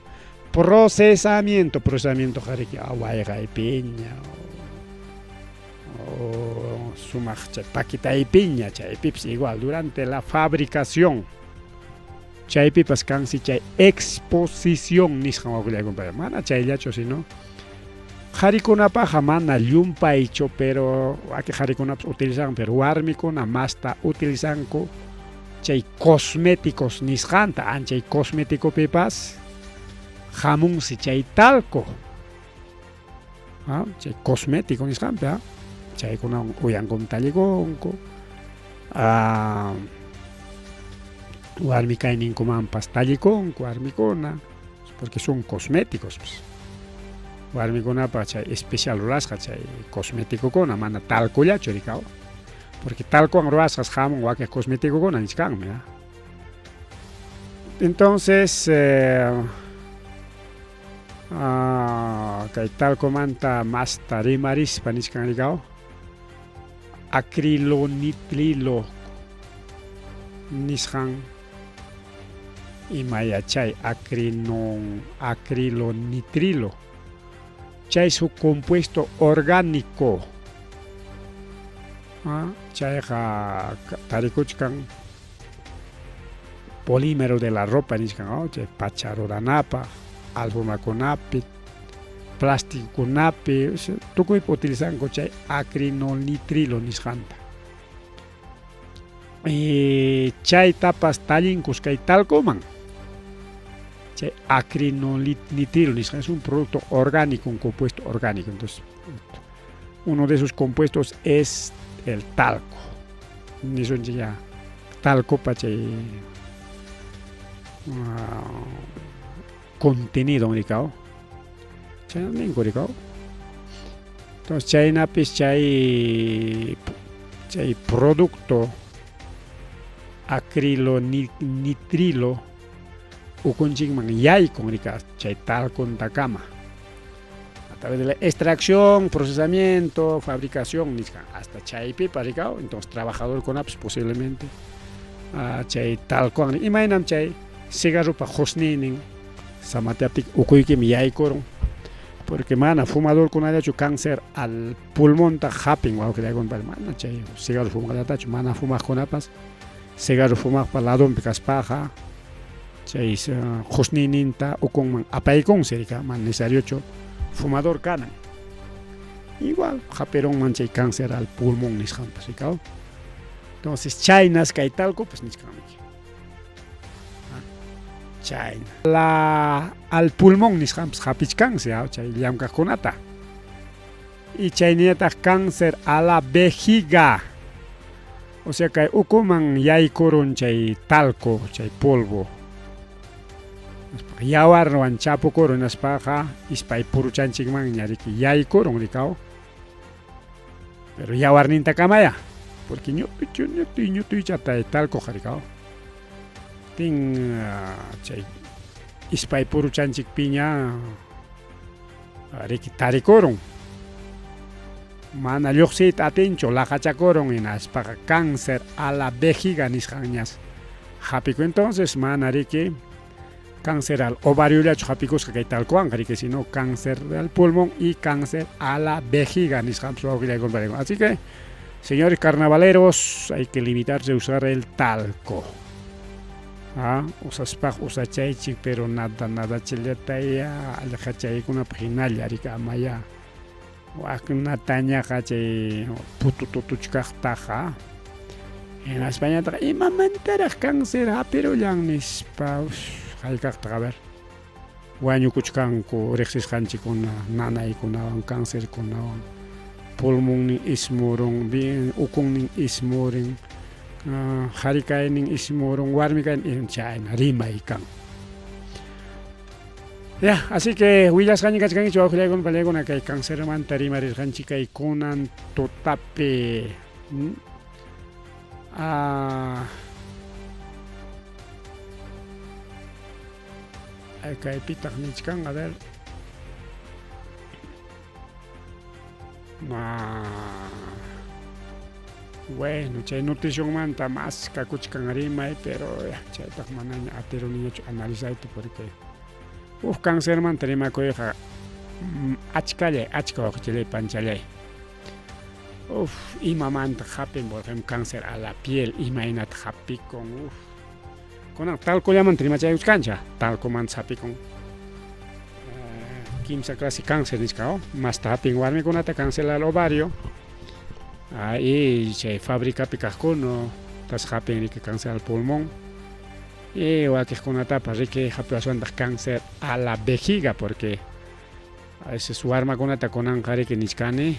procesamiento procesamientoqa riki wayqaypiña o sumaq chay paquetaypiña chaypipas igual durante la fabricación Chaypipas kansi chay exposición nisqan wawqillaykunapaq mana chayllachu sino qharikunapaqqa mana llumpaychu pero wakin qharikunapas utilizan pero warmikuna masta utilizanku chay cosméticos nisqanta anchay cosméticopipas hamunsi chay talco chay cosmético nisqanpi chaykunawan uyankum tallikunku warmi kayninkumanpas tallikunku warmikuna porque son cosméticos pues. Warmikunapaq chay especial rurasqa chay cosmeticokuna mana talcollachu rikaw porque talcowan rurasqas hamun wakin cosmeticokuna nichkanmi. Entonces kay talcomanta masta rimarispa nichkan rikaw acrilonitrilo nisqan imaya chay acrinon acrilonitrilo chay huk compuesto orgánico chayqa tarikuchkan polímero de la ropa nichkan chay pacha ruranapaq alfombраkunapi plastikukunapi tukuypi utilizanku chay acrilonitrilo nisqanta y chaytapas tallinkus kay talcoman chay acrilonitrilo nisqan es un producto orgánico, un compuesto orgánico. Entonces uno de esos compuestos es el talco. Nisunchik ya talcopa chay contenido rikaw chayna ninku rikaw. Entonces chaynapis chay chay producto acrilonitrilo ukunchikman yaykun rika chay talcontakama a través de la extracción, procesamiento, fabricación nisqa hasta chaypipas rikaw. Entonces trabajadorkunapas posiblemente chay talcowan imaynam chay cigarropa qusniynin samatyaptiki ukuykimi yaykurun porque mana fumadorkunallachu cáncer al pulmonta hapin wawqillaykuna mana chay cigarro fumaqllatachu mana fumaqkunapas cigarro fumaqpa ladonpi kaspaqa chay qusniyninta ukunman apaykunsi rika mana necesariochu fumador kanan igual hapirunman chay cáncer al pulmón nisqanpas rikaw. Entonces chaynas kay talco pues nichkanmiki chayna la al pulmón nisqanpas hapichkansi chay llamkaqkunata y chayninataq cáncer a la vejiga o sea kay ukuman yaykurun chay talco chay polvo yawarwan chapukurun hinaspaqa ispay puruchanchikmanña riki yaykurun rikaw pero yawarnintakamaya porque ñutuy ñutuy ñutuychata talcoqa rikaw tin chay ispay puruchanchikpiña riki tarikurun mana lluqsiyta atinchu laqachakurun hinaspaqa cáncer a la vejiga nisqanñas hapikun. Entonces mana riki cáncer al ovariollachu hapikusqa kay talcowanqa riki sino cáncer al pulmón y cáncer a la vejiga nisqanpas wawqillaykuna. Así que señores carnavaleros, hay que limitarse a usar el talco. Usaspaq usachaychik pero nada nada chillataya allqachaykunapaq hinalla riki amaya waknatañaqa chay putututuchkaqtaqa hinaspañataq imamantaraq cáncer hapirullan nispa haykaqtaq a ver wañukuchkanku riqsisqanchikkuna nanaykunawan cancerkunawan pulmonnin ismurun bien ukunnin ismurin qhari kaynin ismurun warmi kaynin chayna rimay kan. Ya, así que willasqaña kachkankichik wawqillaykuna panillaykuna kay cancermanta rimarirqanchik kay kunan tutapi. Kaypitaq nichkan, a ver. Bueno, chay noticionmanta mas kakuchkan rimay, pero chaytaq manaña atiruniñachu analizayta porque huk cancermanta rimakuyqa achkallay, achka waqchallay panchallay. Uf, imamanta hapin, por ejemplo, cáncer a la piel, imaynata hapikun, uf. Kunan talcollamanta rimachaykuchkancha, talcomanta hapikun. Kimsa clase cáncer nisqa, oh, masta hapin warmikunata cáncer al ovario. Y chay fabricapi kaqkuna, tas hapin riki cáncer al pulmón. Y wakiqkunatapas riki hapiwaswantaq cáncer a la vejiga, porque a veces warmakunata kunanqa riki nichkani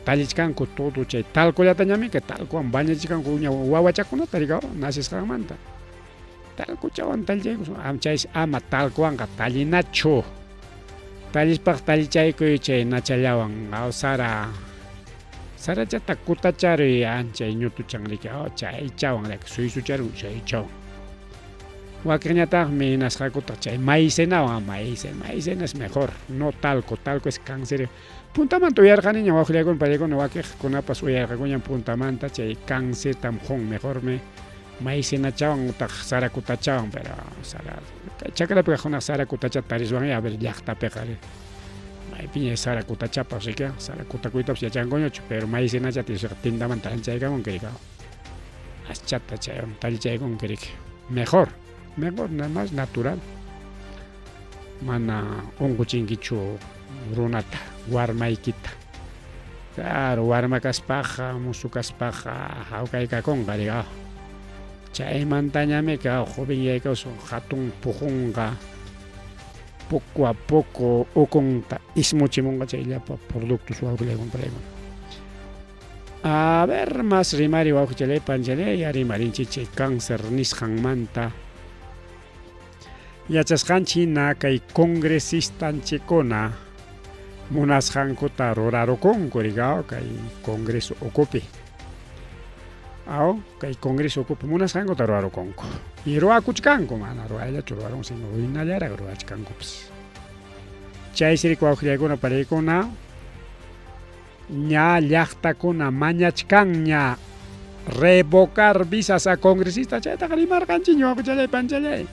tallichkanku todo chay talcollatañami que talcowan bañachichkanku uña wawachakunata rika nacesqanmanta. Talcochawan tallichayku, chaysi ama talcowanqa tallinachu. Tallispaq tallichaykuy chay nachallawan, sara sarachata kutacharuy anchay ñutuchan riki, chaychawan riki suysucharuy chaychawan. Wakinñataqmi nasqakutaq chay maicenawan, maicena, maicena es mejor, no talco, talco es cáncer. Puntamanta uyarqaniña wawqillaykuna paykuna wakiqkunapas uyarqakuñam puntamanta chay cáncertam qun, mejormi maicenachawan utaq sara kutachawan, pero sara chakrapi kaqkuna sara kutachata tariswan a ver llaqtapiqa maypiña sara kutachapas riki, sara kutakuytapas yachankuñachu, pero maicenachata tindamanta anchaykamunki riki, aschata chaywan tallichaykunki riki, mejor. Mejor, nada más natural. Mana unquchinkichu runata, warmaykita. Claro, warma kaspaqa, musu kaspaqa, hawkaykakunqa riqa. Chaymantañami ka joven yaykawsun hatun puqunqa poco a poco ukunta ismuchimunqa chay llapa productos wawqillaykuna paykuna. A ver, más rimari wawqichalay panchalay ya rimarinchik chay cáncer nisqanmanta. Yachasqanchik hina kay congresistanchikkuna munasqankuta rurarukunku rika kay congreso ukupi. Aw, kay congreso ukupi munasqankuta rurarukunku. Y ruwakuchkanku, mana ruwayllachu ruwarun, sino winallaraq ruwachkankupas. Chaysi riki wawqillaykuna pariykuna ña llaqtakuna mañachkanña revocar visas a congresista, chaytaqa rimarqanchikña wawqichalay panchalay.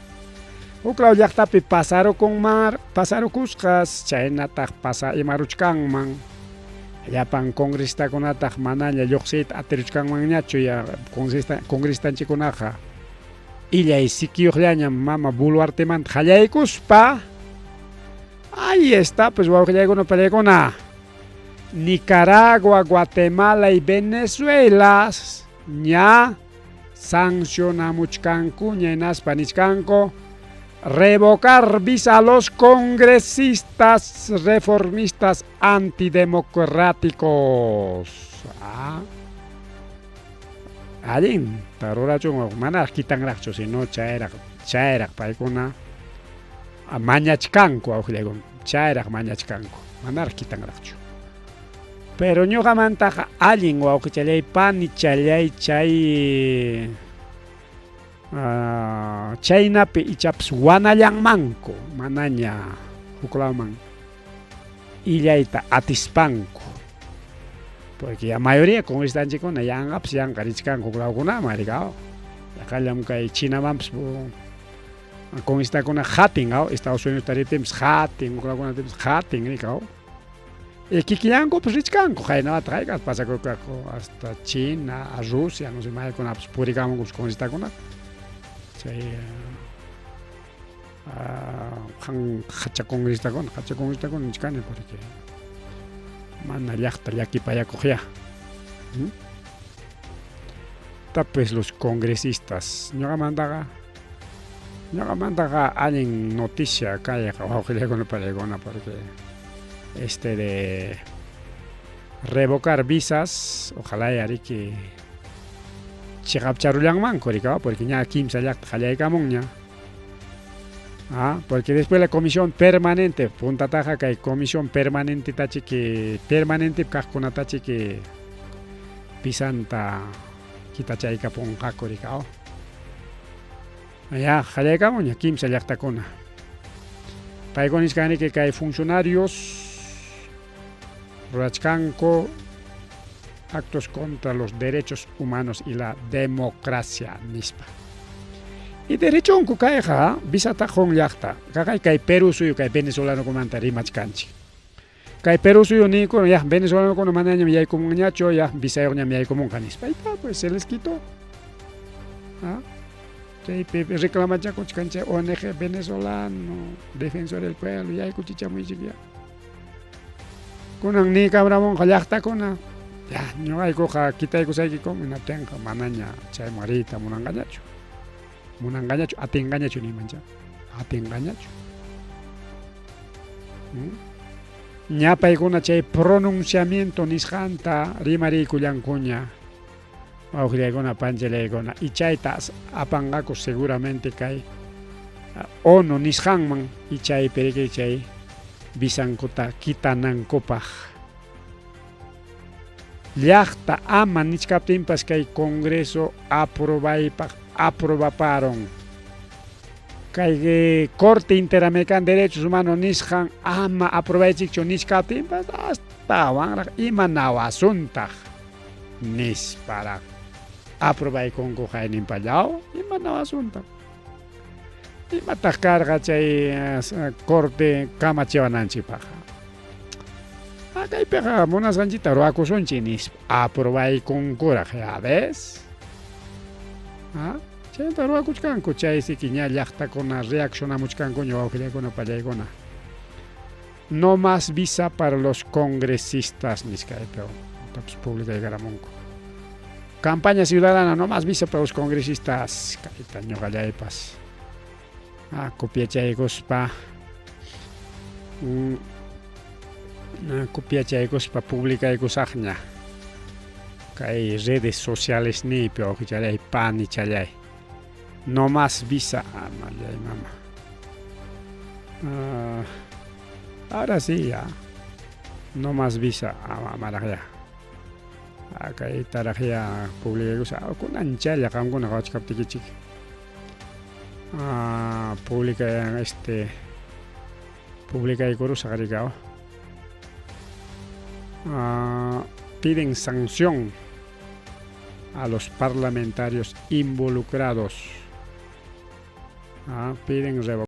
Huklaw llaqtapi pasarukunmar, pasarukusqas, chaynataq pasa imaruchkanman. Llapan congresistakunataq manaña lluqsiyta atiruchkanmanñachu ya congresista congresistanchikkunaqa. Illay sikiyuqllañam mama Boluartemanta qallaykuspa. Ahí está, pues wawqillaykuna pariykuna. Nicaragua, Guatemala y Venezuela ña sancionamuchkankuña hinaspa nichkanku revocar visa a los congresistas reformistas antidemocráticos. Ah. Allin rurachun manaraq kitanraqchu, sino chayraq chayraq paykuna mañachkanku wawqillaykuna, chayraq mañachkanku, manaraq kitanraqchu. Pero ñuqamantaqa allin wawqichallay panichallay chay chaynapi ichapas wanallanmanku manaña huklawman illayta atispanku. Porque ya mayoría congresistanchikkuna yanqapas yanqa richkanku huklawkunaman rika. Yaqallam kay Chinamanpas congresistakuna hatin, Estados Unidos riptinpas hatin, huklawkunatapas hatin rika. Y kikillankupas richkanku, qaynawata hayk'as pasakurqaku hasta China, a Rusia, no sé, maykunapas purikamunkupas congresistakuna. Chay qan hacha congresistakuna, hacha congresistakuna nichkani porque mana llaqta llakipayakuqya. Tapis los congresistas, ñuqamantaqa ñuqamantaqa allin noticia kayqa wawqillaykuna pariykuna porque este de revocar visas, ojalá riki chiqapcharullanmanku rika, porque ña kimsa llaqta qallaykamunña. Ah, porque después la comisión permanente, puntataqa kay comisión permanente tachiki, permanente kaqkunatachiki visanta kitachaykapunqaku rika. Ya, qallaykamunña kimsa llaqtakuna. Paykuna nichkaniki kay funcionarios Rurachkanku actos contra los derechos humanos y la democracia nispa. Y derechonku kayqa visata qun llaqta. Kaqay kay Perú suyu kay venezolanokunamanta rimachkanchik. Kay Perú suyu niykuna ya venezolanokuna manañam yaykumunñachu ya visayuqñam yaykumunqa nispa. Ahí está, pues se les quitó. ¿Ah? Chaypi reclamachakuchkan chay ONG venezolano, defensor del pueblo, yaykuchichamuychik ya. Kunan niykamramunqa llaqtakuna, ya ñuqaykuqa kitaykusaykikum hinaptinqa manaña chayman riyta munanqañachu. Munanqañachu, atinqañachu niymancha. Atinqañachu. Ña paykuna chay pronunciamiento nisqanta rimariykullankuña. Wawqillaykuna, panchallaykuna, y chayta apanqaku seguramente kay ONU nisqanman y chaypi chay visankuta kitanankupaq. Llaqta ama nichkaptinpas kay Congreso aprobaypaq aprobaparon. Kay Corte Interamericana de Derechos Humanos nisqan ama aprobaychikchu nichkaptinpas astawanraq imanawasuntaq nisparaq aprobaykunku hayninpallaw imanawasuntaq. Imataq karqa chay corte kamachiwananchikpaqqa. Kaypiqa munasqanchikta ruwakusunchik nispa aprobaykunkuraq ya ves. Chayta ruwakuchkanku chaysiki ña llaqtakuna reaccionamuchkankuña wawqillaykuna pallaykuna. No más visa para los congresistas niskaypi tapas publicaykaramunku. Campaña ciudadana no más visa para los congresistas kayta ñuqallaypas. Copiachaykuspa copiachaykuspa publicaykusaqña kay redes sociales niypi wawqichalay panichalay. No más visa amallay mama. Ahora sí ya. No más visa amaraq ya. Kaytaraq ya publicaykusaq kunanchalla qamkuna qawachkaptikichik. Publica este publicaykurusaq rikaw. Piden sanción a los parlamentarios involucrados. Piden revocar.